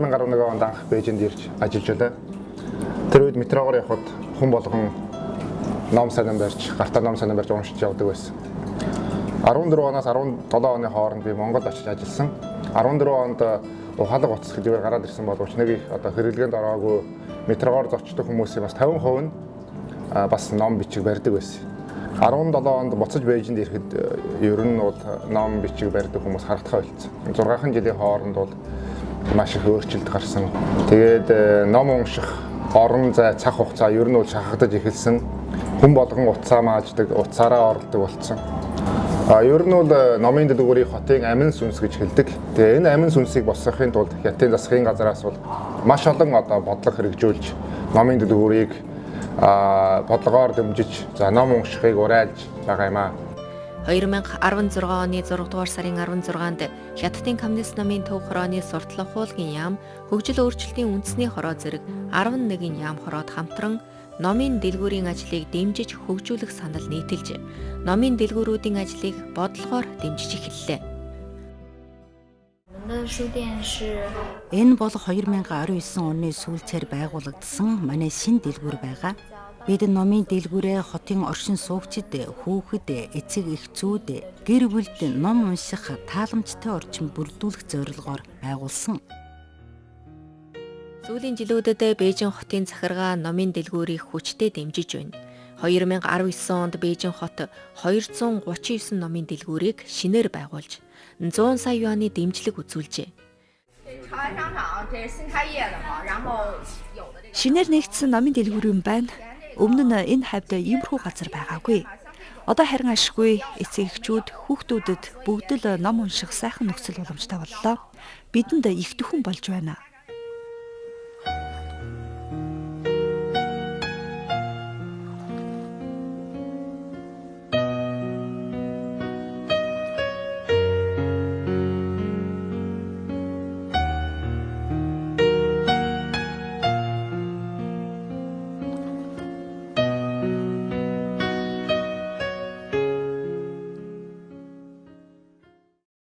2011 онд анх Бээжинд ирж ажиллаж байлаа. Тэр үед метрогоор явхад хүн болгон ном сонин барьж, гартаа ном сонин барьж уншиж явдаг байсан. 14 оноос 17 оны хооронд би Монголд очиж ажилласан. 14 онд ухаалаг утас гэдэг гараад ирсэн боловч нэг их одоо хэрэглээнд ороогүй метрогоор зочдог хүмүүсийн бас 50% нь бас ном бичиг барьдаг байсан. 17 онд буцаж Бээжинд ирэхэд ер нь бол ном бичиг барьдаг хүмүүс харагдахаа болцсон. 6 жилийн хооронд бол маш их өөрчлөлт гарсан. Тэгээд ном унших орон зай, цаг хугацаа ер нь бол шахагдаж эхэлсэн. Хүн болгон утсаа мааждаг, утсаараа оролдог болсон. Ер нь бол номын дэлгүүрийг хотын амин сүнс гэж хэлдэг. Тэгээ энэ амин сүнсийг босгохын тулд Хятадын засгийн газраас бол маш олон одоо бодлого хэрэгжүүлж номын дэлгүүрийг бодлогоор дэмжиж, за ном уншихыг уриалж байгаа юм аа. 2016 оны 6 дугаар сарын 16-нд Хятадын Коммунист намын төв хорооны суртал ахуулгын яам, хөгжил өөрчлөлтийн үндэсний хороо зэрэг 11 яам хороод хамтран номын дэлгүүрийн ажлыг дэмжиж хөгжүүлэх санал нийтэлж, номын дэлгүүрүүдийн ажлыг бодлогоор дэмжиж эхэллээ. Энэ бол 2019 оны сүүлчээр байгуулагдсан манай шинэ дэлгүүр байгаа. Бид номын дэлгүүрээ хотын оршин суугчид, хүүхэд, эцэг эхчүүд, гэр бүлд ном унших тааламжтай орчин бүрдүүлэх зорилгоор байгуулсан. Сүүлийн жилүүдэд Бээжин хотын захиргаа номын дэлгүүрийг хүчтэй дэмжиж байна. 2019 онд Бээжин хот 239 номын дэлгүүрийг шинээр байгуулж 100 сая юаны дэмжлэг үзүүлжээ. Шинээр нэгдсэн номын дэлгүүр юм байна. Өмнө нь энэ хавьд иймэрхүү газар байгаагүй. Одоо харин ашгүй эцэг эхчүүд хүүхдүүдэд бүгд л ном унших сайхан нөхцөл боломжтой боллоо. Бидэнд их дөхөн болж байна.